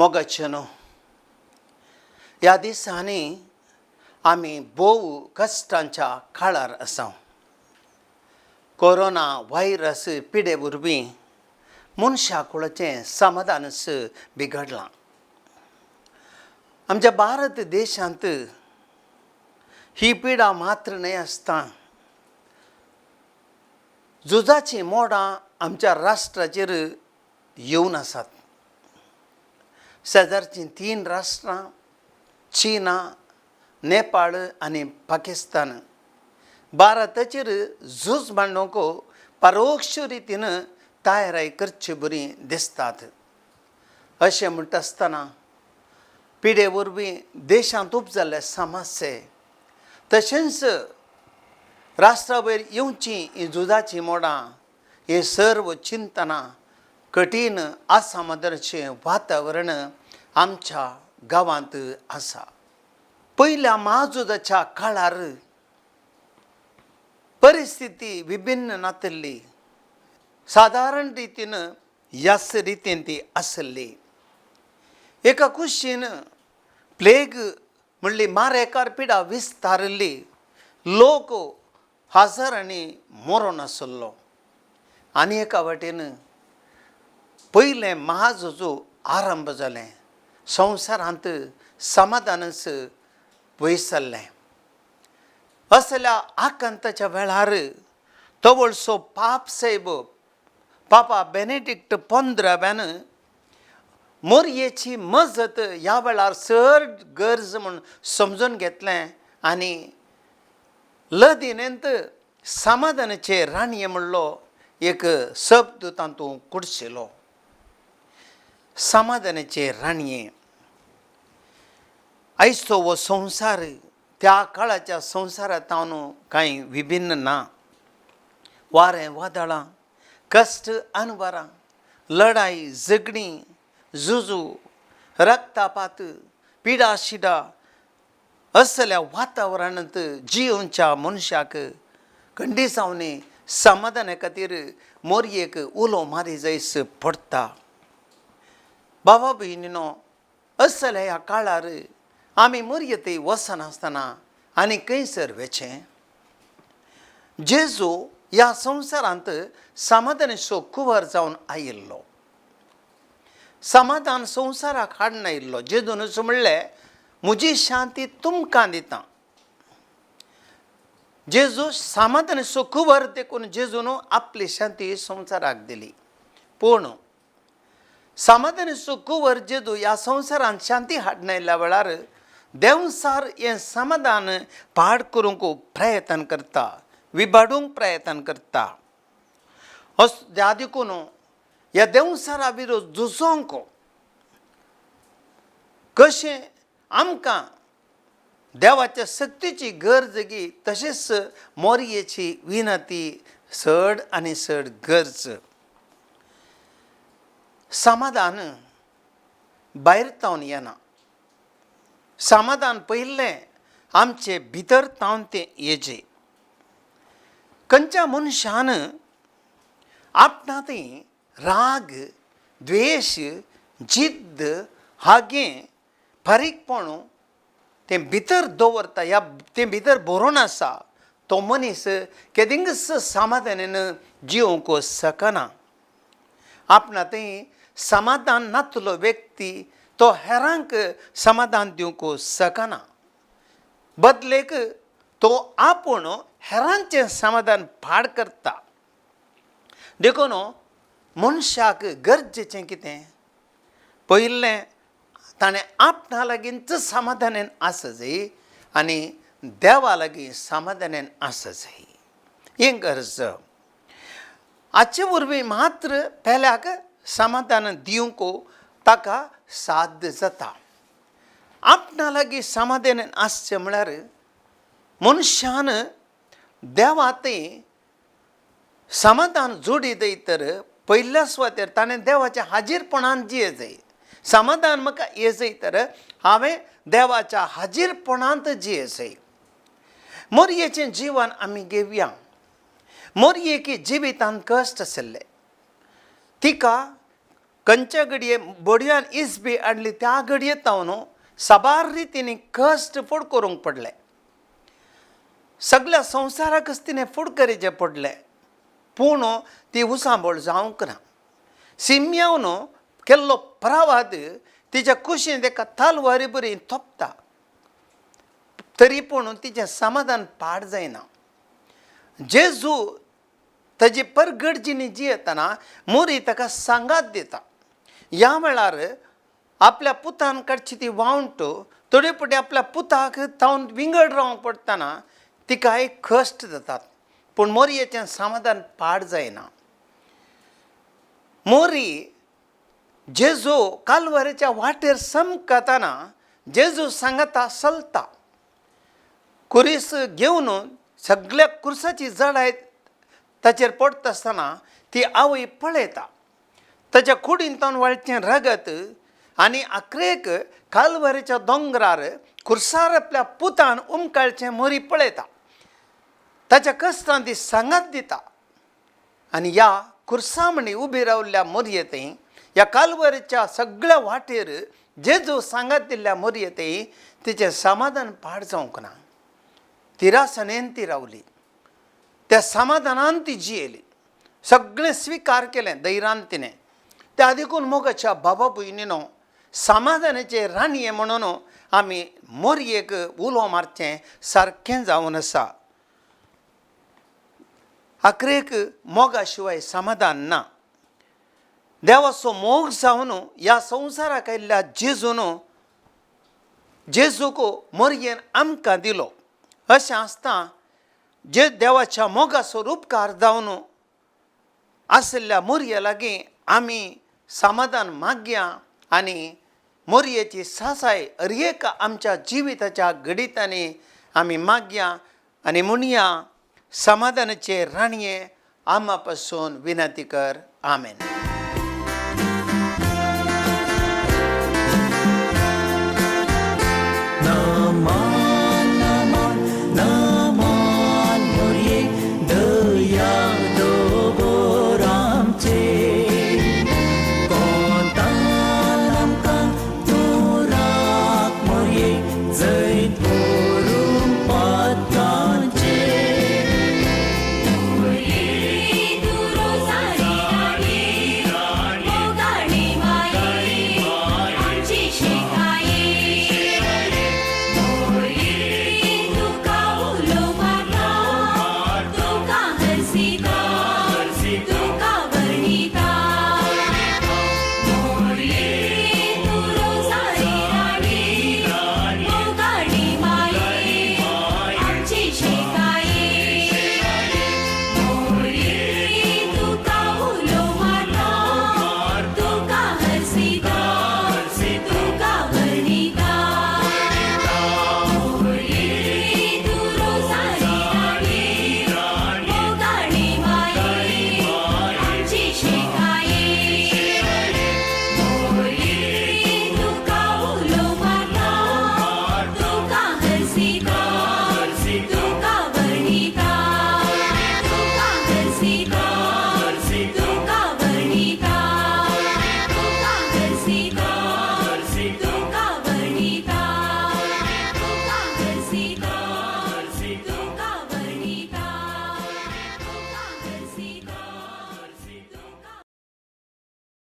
मोगाचे न्हू, ह्या दिसांनी आमी भोव कश्टांच्या काळार आसा. कोरोना व्हायरस पिडे वरवीं मनशा कुळाचें समाधानच बिगडलां. आमच्या भारत देशांत ही पिडा मात्र न्हय आसता, झुजाचीं मोडां आमच्या राष्ट्राचेर येवन आसात. शेजारचीं तीन राष्ट्रां, चीना, नेपाळ आनी पाकिस्तान, भारताचेर झूज मांडूंक परोक्ष रितीन तयाराय करचे बरी दिसतात. अशें म्हणटा आसतना पिडे वरवीं देशांत उपजाल्ले समस्ये, तशेंच राष्ट्रा वयर येवचीं हीं झुजाचीं मोडां, हे सर्व चिंतनां कठीण आसामदरचें वातावरण आमच्या गांवांत आसा. पयल्या म्हाझुजाच्या काळार परिस्थिती विभिन्न नातिल्ली, सादारण रितीन ह्याच रितीन ती आसली. एका कुशीन प्लेग म्हणली मारेकार पिडा विस्तारिल्ली, लोक हजारांनी मरोन आसलो आनी एका वाटेन पयलें महाझूज आरंभ जालें. संवसारांत समाधानच पयस जाल्लें. असल्या आकांताच्या वेळार तवळसो पाप साहेब पापा बेनेडिक्ट 15व्यान मोरयेची मजत ह्या वेळार चड गरज म्हूण समजून घेतलें आनी लदिनेंत समाधानाचे राणये म्हणलो एक शब्द तातूंत कुडशिलो. समाधानाचे राणये. आयचो हो संवसार त्या काळाच्या संवसारांत कांय विभिन्न ना. वारें वादळां, कश्ट अनवरां, लढाई, झगडीं, झुजू, रक्तापात, पिडा शिडा असल्या वातावरणांत जियोवच्या मनशाक खंडीसावनी समाधाना खातीर मोरयेक उलो मारी जायस पडटा. बाबा भयणीनो, असल्या ह्या काळार आमी मोरये वचनासतना आनी खंयसर वेचें? जेजू ह्या संवसारांत समाधानाचो कुंवर जावन आयिल्लो, समाधान संवसाराक हाडून आयिल्लो. जेजूनच म्हणलें, म्हजी शांती तुमकां दिता. जेजू समाधानाचो कुंवर, देखून जेजून आपली शांती संवसाराक दिली. पूण समाधानाचो कुंवर जेजू ह्या संवसारांत शांती हाडून आयिल्ल्या वेळार देंवचार हें समाधान पाड करूंक प्रयत्न करता, विबाडूंक प्रयत्न करता. ह्या देखून ह्या देंवचारा विरोध झुजोंक कशें आमकां देवाच्या शक्तीची गरज गी, तशेंच मोरयेची विनंती चड आनी चड गरज. समाधान भायर तावन येना, समाधान पयलें आमचे भितर तावन तें येजे. खंयच्या मनशान आपणा थंय राग, द्वेश, जिद्द हागें फारीकपण तें भितर दवरता ह्या तें भितर भरून आसा, तो मनीस केदिंगच समाधानान जिवंक शकना. आपणा थंय समाधान नातलो व्यक्ती तो हेरांक समाधान दिवंक शकना. बदलेक तो आपूण हेरांचें समाधान पाड करता. देखून मनशाक गरजेचें कितें? पयलें ताणें आपणा लागींच समाधानान आसा जाय आनी देवा लागीं समाधानान आसा जाय, हें गरज. हाचे वरवीं मात्र पेल्याक समाधान दिवंक ताका साध्य जाता. आपणा लागीं समाधानान आसचें म्हळ्यार मनशान देवा थंय समाधान जोडी दय तर पयल्या सुवातेर ताणें देवाच्या हाजीरपणान जिये जाय. समाधान म्हाका ये जाय तर हांवें देवाच्या हाजीरपणांत जिये जाय. मोरयेचें जिवन आमी घेवया. मोरयेक जिवितांत कश्ट आशिल्ले, तिका खंयच्या घडये बोडयान इसबी हाडली त्या घडये तावन साबार रितींनी कश्ट फुड करूंक पडले. सगल्या संवसाराकच तिणें फुड करीचें पडलें, पूण ती उसांबळ जावंक ना. सिमयावन केल्लो परावाद तिच्या कुशीन तेका तलवारी बरी तोपता, तरी पूण तिचें समाधान पाड जायना. जेजू ताजी परगटजिणी जियेतना मोरी ताका सांगात दिता. ह्या वेळार आपल्या पुतान काडची ती वावंट थोडे फावटी आपल्या पुताक तावन विंगड रावंक पडटना तिका एक कश्ट जातात, पूण मोरयेचें समाधान पाड जायना. मोरी जेजू कालवारीच्या वाटेर समकतना जेजू सांगाता चलता. कुरीस घेवन सगल्या कुर्साची जडाय ताचेर पडटा आसतना ती आवय पळयता. ताच्या कुडींतल्यान वळचें रगत आनी आखरेक कालवारीच्या दोंगरार कुर्सार आपल्या पुतान उमकाळचें मोरी पळयता. ताच्या कश्टान ती सांगात दिता आनी ह्या कुर्सा म्हणी उबी रावल्ल्या मोरये थंय ह्या कालवारीच्या सगळ्या वाटेर जेजू सांगात दिल्ल्या मोरये थंय तिचें समाधान पाड जावंक ना. तिरासनेन ती रावली, त्या समाधानान ती जियेली, सगळें स्विकार केलें धैर्यान तिणें. त्या देखून मोगाच्या बाबा भयणीनो, समाधानाचे राणये म्हणून आमी मोरयेक उलो मारचें सारकें जावन आसा. आखरेक मोगा शिवाय समाधान ना. देवाचो मोग जावन ह्या संवसाराक आयिल्ल्या जेजून जेजूक मोरयेन आमकां दिलो. अशें आसता जे देवाच्या मोगाचो उपकार जावन आशिल्ल्या मोरये लागीं आमी समाधान मागया आनी मोरयेची सासाय हर एक आमच्या जिविताच्या घडितांनी आमी मागया आनी म्हणया, समाधानाचे राणये आमा पासून विनंती कर. आमेन.